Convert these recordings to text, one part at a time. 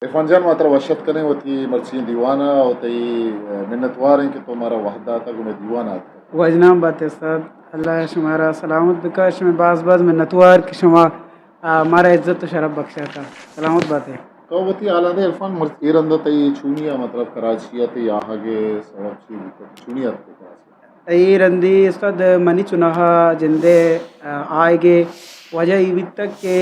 عرفان جان، ما ترا وش اتک کنیں وتی مرچی دیوان ءَ، ءُ تئی منتوار ایں کہ تو مارا وھد داتگ ءُ مئے دیوان ءَ اتکگ۔ وژنام بات ئے استاد، اللہ شمارا سلامت بکا، شمئے باز باز منتوار کہ شما، آ، مارا عزت ءُ شرپ بخشاتا۔ سلامت بات ئے۔ تو وتی حالاں دے عرفان، مر-، اے رندا تئی چونی ءَ، مطلب کراچی ءَ تئی آھگ ءِ سبب چی بوتگ؟ چونی اتکگ کراچی ءَ؟ اے رندی استاد، منی چناہا جندے، آ، آئیگے وجہ ای بیتگ کہ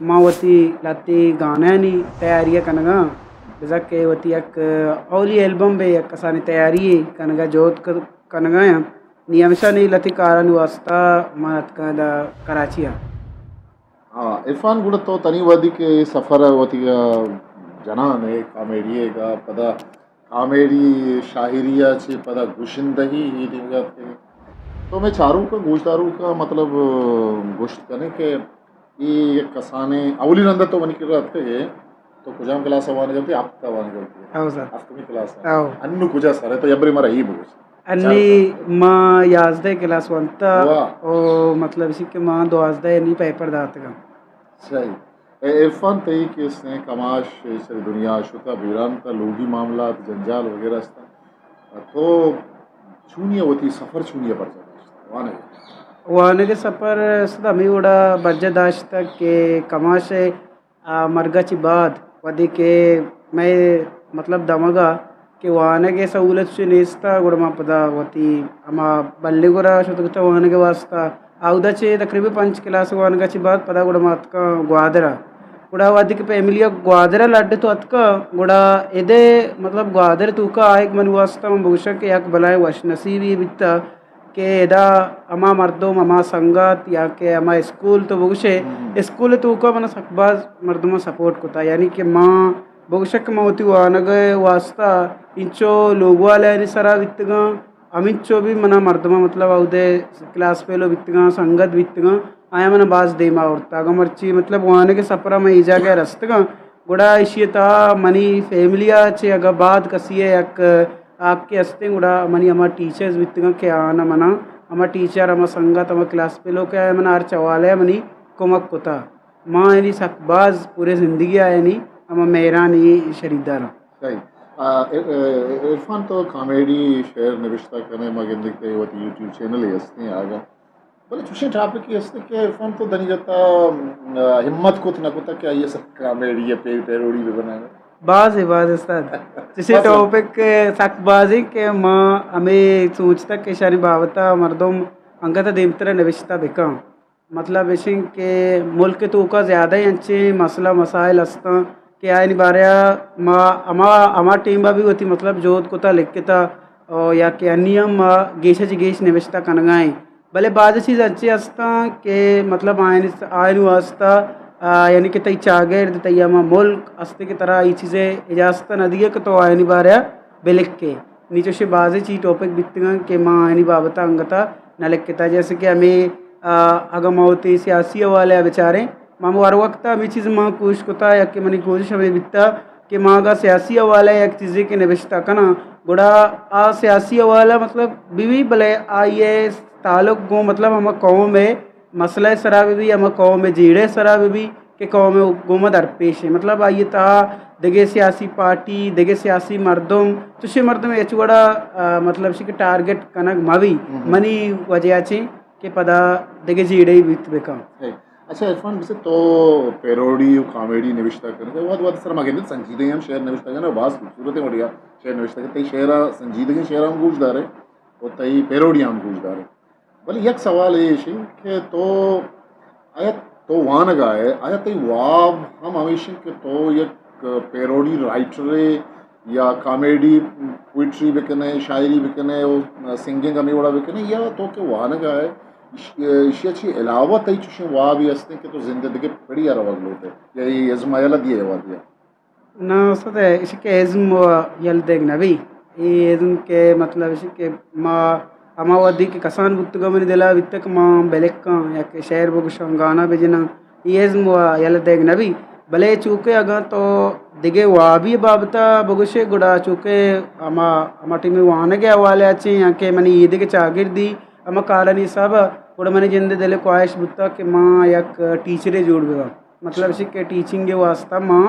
ما وتی لہتے گانانی تیاری کنگا، بزاں کہ وتی یک اولی البم بے یک کسانی تیاری کنگا، جہد ک-، کنگا آں۔ نی ہمیشہ نی لہتے کارانی واسطہ ما اتکاں دا کراچی آ۔ ہاں، عرفان، گڑا تو تنی وھدی کہ اے سفر ءَ وتی ءَ جنان ئے، کامیڈی ءَ گا، پدا کامیڈی شاعری ءَ چہ پدا گشندہی ای دیمگا اتکگ ئے۔ تو مئے چاروک ءَ، گوشداروک ءَ، مطلب، گوشت کنے کہ اے یک کسانیں، اولی رند ءَ تو منی کرا اتکگ ئے، تو کجام کلاس ءَ وانگ ءَ اتکگ ئے؟ ہپت ءَ وانگ ءَ اتکگ ئے۔ ہو سر۔ ہفتمی کلاس ءَ۔ ہو۔ انو کجا سر ئے؟ تو یک برے مارا اے بگوش۔ انی ما یازدہ کلاس وانتا۔ واہ۔ او مطلب اسی کہ ما دوازدہ انی پیپر داتگا۔ صحیح۔ اے عرفان، تئی کہ استیں کماش سر دنیا شتا، بیران تا لوگی معاملات، جنجال وغیرہ استا۔ تو چونی ءَ وتی سفر چونی ءَ برجا داشت؟ وانگ ءِ۔ وانگ ءِ سفر استاد ہمے وڑا برجا داشتگ کہ کماش ءِ آ، مرگ ءَ چہ بعد وھدے کہ مئے مطلب دمگ ءَ کہ وانگ ءِ سہولت چہ نیست ءَ، گڑا ما پدا وتی ہما بلے گورا شتگ اتاں وانگ ءِ واسطہ۔ آ، اودا چہ تقریباً پنچ کلاس وانگ ءَ چہ بعد پدا گڑا ما اتکاں گوادر ءَ۔ گڑا وھدے کہ فیملی ءَ گوادر ءَ لڈ تو اتکاں، گڑا ادے مطلب گوادر توکا آیگ منی واسطہ من بگوشاں کہ یک بلاہیں وش نصیبی بیتا۔ کہ ادا ہما مردم، ہما سنگت یا کہ ہما اسکول تو بگوشے، ہم۔ اسکول توکا منا سک باز مردماں سپورٹ کتا، یعنی کہ ما بگوشاں کہ ما وتی وانگ ءِ واسطہ انچو لوگ والانی سرا بیتگاں، ہمینچو بھی منا مردماں مطلب اودے کلاس فیلو بیتگاں، سنگت بیتگاں، آیاں منا باز دیما آورتا۔ اگاں مرچی مطلب وانگ ءِ سفرا من اے جاگہ رستگاں، گڑا ایشی ءِ تہا منی فیملی ءَ چہ اگاں بعد کسی ءِ یک حقے استیں، گڑا منی ہما ٹیچرز بیتگاں کہ آناں منا ہما ٹیچر، ہما سنگت، ہما کلاس فیلو کہ آیاں منا ہرچ حوالہ ءَ منی کمک کتا۔ ما یعنی سک باز پورے زندگی ءَ یعنی ہما مہرانی شریدار آں۔ صحیح۔ آ، ا-، ا-، عرفان، تو کامیڈی شعر نبشتہ کنے، ما گندگ تئی وتی یوٹیوب چینلے استیں آگا۔ بلے چوشیں ٹاپکے است کہ عرفان تو دنیگتا، آ، ہمت کت نہ کتا کہ آئی ءَ سک کامیڈی ءِ پے-، پیروڈی بہ بنائے۔ باز اے، باز استاد۔ چوشیں بس۔ ٹاپک سک باز ایں کہ ما ہمے سوچتا کہ اشانی بابت ءَ مردم انگت ءَ دیمتر ءَ نبشتہ بکن۔ مطلب اش انت کہ ملک ءِ توکا زیادہ انچیں مسئلہ مسائل استاں کہ آیانی بارہ ءَ ما ہما، ہما ٹیم ءَ بھی وتی مطلب جہد کتا، لکھتا، او یا کہ انی ہم ما گیش ءَ چہ گیش نبشتہ کنگا ایں۔ بلے بعض چیز انچیں استاں کہ مطلب آیانی، آیانی واسطہ، آ، یعنی کہ تئی چاگرد، تئی ہما ملک استے کہ ترا ای چیزے اجازت نہ دیئے کہ تو آیانی بارہ ءَ بلکھے۔ نی چوشیں بازیں چی ٹاپک بیتگاں کہ ما آیانی بابت ءَ انگت ءَ نہ لکھتا۔ جیسے کہ ہمے، آ، اگاں ما وتی سیاسی حوالہ ءَ بچاریں، ما ہمے ہر وقت ءَ ہمے چیز ما کوشش کتا یا کہ منی کوشش ہمے بیتا کہ ما اگاں سیاسی حوالہ ءَ یک چیزے کہ نبشتہ کناں، گڑا آ سیاسی حوالہ مطلب بہ بی، بلے آئی ءِ تعلق گوں مطلب ہما قوم ءِ مسئلہ ءِ سرا بہ بی، ہما قوم ءِ جیڑہ ءِ سرا بہ بی کہ قوم ءِ گوما درپیش ایں۔ مطلب آئی ءِ تہا دگہ سیاسی پارٹی، دگہ سیاسی مردم، چوشیں مردم ہچ وڑا، آ، مطلب شی کہ ٹارگٹ کنگ مہ بی، ہم۔ منی وجہ چیں کہ پدا دگہ جیڑہ ای بیت بکن۔ اچھا عرفان، بس تو پیروڈی و کامیڈی نوشتہ کنگ ءَ وھد وھد سر ما گندت سنجیدگیں ہم شعر نوشتہ کنگ ءَ، باز خوبصورتیں وڑیا شعر نوشتہ کنگ ءَ۔ تئی شعر ءَ سنجیدگیں شعر ہم گوش دارے و تئی پیروڈی ہم گوش دارے۔ بلے یک سوال ایش انت کہ تو، آیا تو وانگ ءَ ئے، آیا تئی واب ہم ہمیش انت کہ تو یک پیروڈی رائٹرے یا کامیڈی پوئٹری بکنے، شاعری بکنے و سنگنگ ہمے وڑا بکنے، یا تو کہ وانگ ءَ ئے، ایش-، ایشی ءَ چی علاوہ تئی چوشیں وابے ہستیں کہ تو زند ءِ دگہ پڑی ءَ روگ لوٹ ئے یا اے ازم ءَ یلہ دیئے وھدے ءَ؟ نہ استاد، ایشی کہ ازم و یل دیگ نہ بی۔ اے ازم کہ مطلب ایشی کہ ما ہما وھدی کہ کسان بوتگاں منی دل ءَ بیتگ کہ ما بلکاں یا کہ شعر بگوشاں، گانا بجناں، اے ازم و یل دیگ نہ بی۔ بلے چوکہ اگاں تو دگہ وابی بابت ءَ بگوشے گڑا چوکہ ہما، ہما ٹیمی وانگ ءِ حوالہ ءَ چیں یا کہ منی اے دگہ چاگردی ہما کارانی حساب ءَ گڑا منی جند ءِ دل ءِ خواہش بوتگ کہ ما یک ٹیچرے جوڑ بباں۔ مطلب اچھا۔ اش کہ ٹیچنگ ءِ واسطہ ما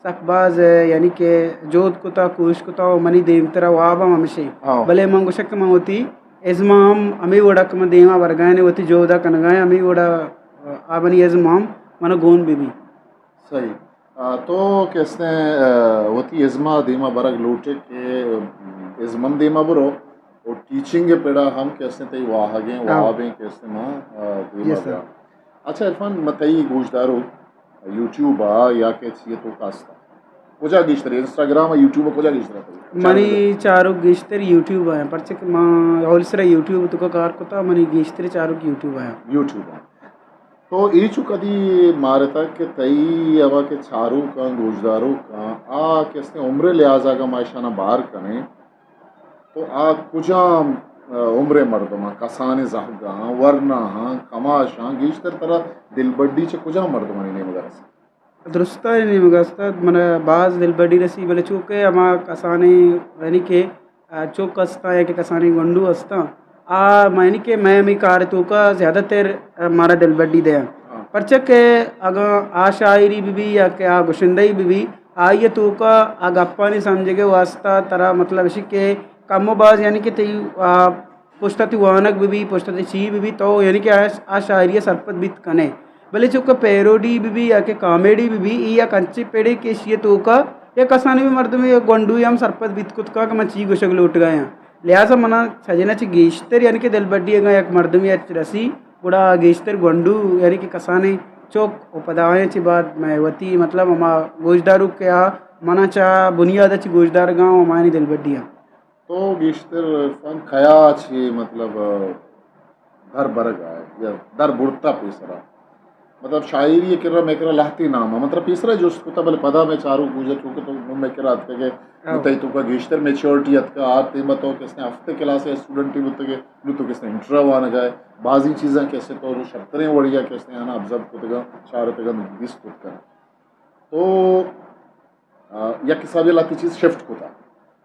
سک باز، یعنی کہ جہد کتا، کوشش کتا و منی دیمترا واب ہم ہمشیں۔ ہاں۔ بلے من گوشگ کہ من وتی ازم ءَ ہم ہمے وڑا کہ من دیما برگائیں، وتی جہد ءَ کنگائیں، ہمے وڑا آ منی ازم ہم من گون بہ بی۔ صحیح۔ آ، تو کہ استیں، آ، وتی ازم ءَ دیما برگ لوٹے کہ ازم ہم دیما برو و ٹیچنگ ءِ پڑا ہم کہ استیں تئی واہگیں ہاں۔ وابیں کہ استیں ما، آ، دیما یس سر۔ برا۔ اچھا عرفان، من تئی گوشداروک یوٹیوب ءَ یا کہ چی ءِ توکا است؟ کجا گیشتر؟ انسٹاگرام ءَ، یوٹیوب ءَ کجا گیشتر است؟ منی چاروک گیشتر یوٹیوب ءَ، پرچہ کہ ما اول سرا یوٹیوب ءِ توکا کار کتا، منی گیشتر چاروک یوٹیوب ءَ۔ یوٹیوب ءَ۔ تو اے چو کدی مارتگ کہ تئی ہما کہ چاروکاں، گوشداروکاں، آ کہ استیں عمر ءِ لحاظ ءَ اگاں ما اشاناں بار کنیں، تو آ کجام، آ، عمر ءِ مردماں، کسانیں زہگاں، ورناہاں، کماشاں، گیشتر ترا دلبڈی چہ کجام مردمانی نیمگ ءَ رسیت؟ درستانی نیمگ ءَ استاد، من ءَ باز دلبڈی رسی، بلے چونکہ ہما کسانیں، یعنی کہ، آ، چک استاں یا کہ کسانیں گونڈو استاں، آ، ما یعنی کہ مئے ہمے کار ءِ توکا زیادہ تر، آ، مارا دلبڈی دیاں۔ ہاں۔ پرچہ کہ اگاں آ شاعری بہ بی یا کہ آ گشندہی بہ بی، آئی ءِ توکا آ گپانی سمجھگ ءِ واسطہ ترا مطلب اشی کہ کم و باز یعنی کہ تئی، آ، پشت ءَ تئی وانگ بہ بی، پشت ءَ تئی چی بہ بی، تو یعنی کہ آ، آ شاعری ءَ سرپد بیت کن ئے۔ بلے چونکہ پیروڈی بہ بی یا کہ کامیڈی بہ بی، اے یک انچیں پڑے کہ اشی ءِ توکا یک کسانیں بھی مردمے یا گونڈوے ہم سرپد بیت کت کن کہ من چی گوشگ لوٹگ ءَ آں۔ لہذا من ءَ سجہیناں چہ گیشتر یعنی کہ دلبڈی اگاں یک مردمے ءَ رسی، گڑا گیشتر گونڈو یعنی کہ کسانیں چک و پدا آیاں چہ بعد مئے وتی مطلب ہما گوشداروک کہ آ من ءَ چہ بنیاد ءَ چہ گوشدارگ ءَ آں و ہمایانی دلبڈی آں۔ تو گیشتر عرفان کیا چہ مطلب در برگ ءَ ئے یا در برتہ پیسرا؟ مطلب شاعری ءِ کرا مئے کرا لہتے نام ءَ، مطلب پیسرا جست کتہ، بلے پدا مئے چاروک گوشت چونکہ تو نوں مئے کرا اتکگ ئے، نوں ہو۔ تئی توکا گیشتر میچورٹی اتکہ، آ ٹیم ءَ تو کہ استیں ہفتہ کلاس ءِ اسٹوڈنٹے بوتگ ئے، نوں تو کہ استیں انٹرا وانگ ءَ ئے، بازیں چیزاں کہ استیں تو شرتریں وڑے ءَ کہ استیں آناں آبزرو کتگ ءَ، چارتگ ءَ، دیست کتگ ءَ۔ تو آ، یک حسابے لہتے چیز شفٹ کتا۔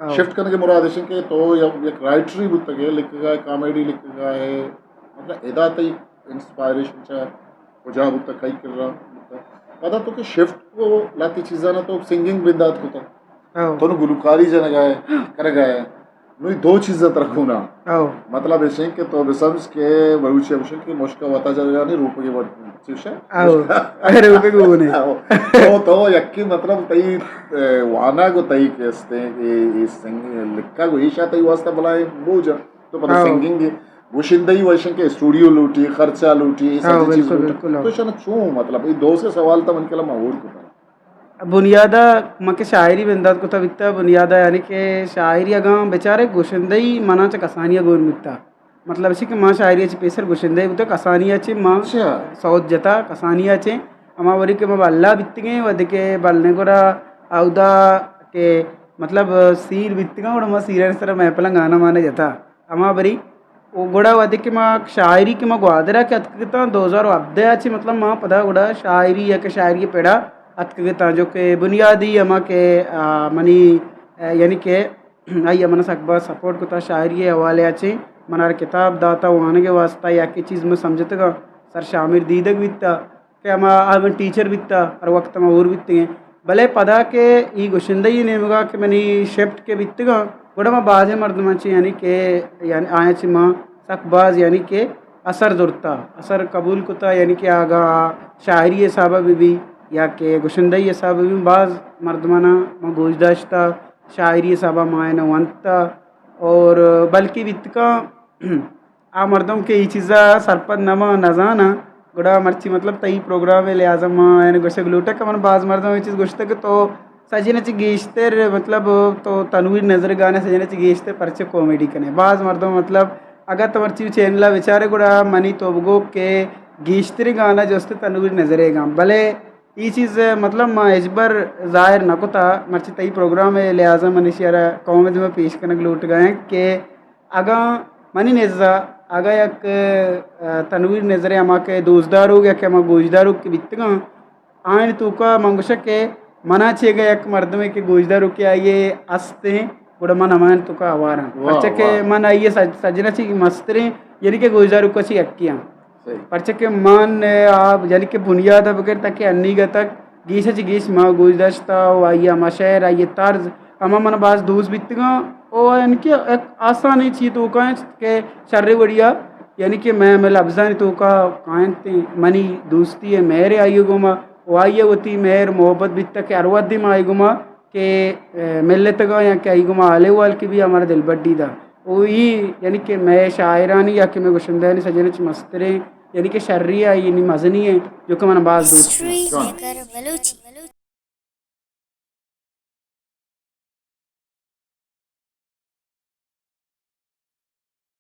ہاں۔ شفٹ کنگ ءِ مراد اش انت کہ تو یک، یک رائٹرے بوتگ ئے، لکھگ ءَ ئے، کامیڈی لکھگ ءَ ئے، مطلب ادا تئی انسپائریشن چہ کجا بوتگ، کئی کرا بوتگ؟ پدا تو کہ شفٹ کو لہتے چیزاں تو سنگنگ بندات کتا۔ ہاں۔ تو نوں گلوکاری جنگ ءَ ئے، کرگ ءَ ئے۔ نوں اے دو چیزاں ترا گون آں۔ او۔ مطلب ایش انت کہ تو بہ سمجھ کہ بلوچی ءَ گوش انت کہ مشک ءَ وت ءَ جنگ ءَ نی، روپگے وت چیش انت؟ او۔ روپگے گون انت۔ او۔ تو، تو یکے مطلب تئی، اے، وانگ و تئی کہ استیں، اے، اے سنگ، لکھگ و ایشا تئی واسطہ بلاہیں بوجھ انت۔ تو پدا او۔ سنگنگ، گشندہی و ایش انت کہ اسٹوڈیو لوٹی، خرچہ لوٹی، اے او، سجی چیز بالکل، لوٹی۔ بالکل، او۔ تو ایشاں چوں مطلب اے دو سے سوال تا من کلا ما ہور کتا۔ بنیاد ءَ من کہ شاعری بندات کتہ بیتہ، بنیاد ءَ یعنی کہ شاعری اگاں بچارے گشندہی منا چہ کسانی ءَ گون بیتہ۔ مطلب اش کہ ما شاعری ءَ چہ پیسر گشندہ بوتہ، کسانی ءَ چہ ما اچھا۔ سوت جتہ، کسانی ءَ چہ ہما وڑی کہ ما بھلا بیتگیں، وھدے کہ بھلیں گڑا اودا کہ مطلب سیر بیتگاں، گڑا ما سیرانی سرا محفلاں گانا مانا جتہ۔ ہما بری و گڑا وھدے کہ ما شاعری کہ ما گوادر ءَ کہ اتکگ اتاں دو ہزار و ہبدہ ءَ چہ، مطلب ما پدا گڑا شاعری یا کہ شاعری ءِ پڑا اتکگ اتاں، جو کہ بنیادی ہما کہ، آ، منی، آ، یعنی کہ آئی ءَ من ءَ سک باز سپورٹ کتا شاعری ءِ حوالے ءَ چہ، من ءَ کتاب داتا وانگ ءِ واسطہ، یا کہ چیز من سمجھتگاں سر شامر دیدگ بیتا۔ کہ ہما آ من ٹیچر بیتا، ہر وقت ہما ہور بیتگیں۔ بلے پدا کہ ای گشندہی نیمگا کہ منی شفٹ کہ بیتگاں، گڑا ما بازیں مردماں چہ یعنی کہ، یعنی آیاں چہ ما سک باز یعنی کہ اثر زرتا، اثر قبول کتا، یعنی کہ آگا شاعری حسابا بہ بی یا کہ گشندہی حسابا بہ بی، باز مردمانا ما گوش داشتا، شاعری حسابا ما آیانا ونتا اور بلکہ بیتکاں آ مردم کہ اے چیزا سرپد نہ باں، نہ زاناں، گڑا مرچی مطلب تئی پروگرام ءِ لحاظا ما آیاں گوشگ لوٹاں کہ من باز مردم اے چیز گوشتگ کہ تو سجہیناں چہ گیشتر مطلب تو تنویر نذر ءِ گانا سجہیناں چہ گیشتر پرچہ کامیڈی کنے۔ باز مردم مطلب اگاں تو مرچی چینل ءَ بچارے گڑا منی تو بگو کہ گیشتریں گانا جست تنویر نذر ءِ گاں، بلے اے چیز مطلب ما ہچبر ظاہر نہ کتا، مرچی تئی پروگرام ءِ لحاظا من اشی ءَ را قوم ءِ دیما پیش کنگ لوٹگا ایں کہ اگاں منی نزا اگاں یک، آ، تنویر نذر ءِ ہما کہ دوستداروک یا کہ ہما گوشداروک کہ بیتگاں، آیانی توکا من گوشاں کہ منا چہ اگاں یک مردمے کہ گوشداروکے آئی ءِ است ایں، گڑا من ہمایانی توکا ہوار آں۔ واہ، پرچا کہ واہ۔ من آئی ءِ سج-، سجہیناں چہ مستریں، یعنی کہ گوشداروکاں چہ یکے آں۔ صحیح۔ پرچا کہ من، آ، یعنی کہ بنیاد ءَ بگر تاکہ انیگا تک گیش چہ گیش ما گوش داشتہ و آئی ءِ ہما شعر، آئی ءِ طرز، ہما من باز دوست بیتگاں۔ و یعنی کہ یک آسانیں چیز توکا انت کہ شریں وڑیا، یعنی کہ میں، میں لبزانی توکا کاینت، منی دوستی ءِ مہر آئی ءِ گوما، و آئی ءِ وتی مہر محبت بیتہ کہ ہر وھدی ما آئی ءِ گوما کہ، اے، ملتگاں یا کہ آئی ءِ گوما حال احوال کہ بی ہمارا دلبڈی دا۔ و ای یعنی کہ مئے شاعرانی یا کہ مئے گشندہانی سجن چہ مستریں یعنی کہ شری آئی نی مزنی ہے جو کہ من باز دوست ہستری میکر بلوچی۔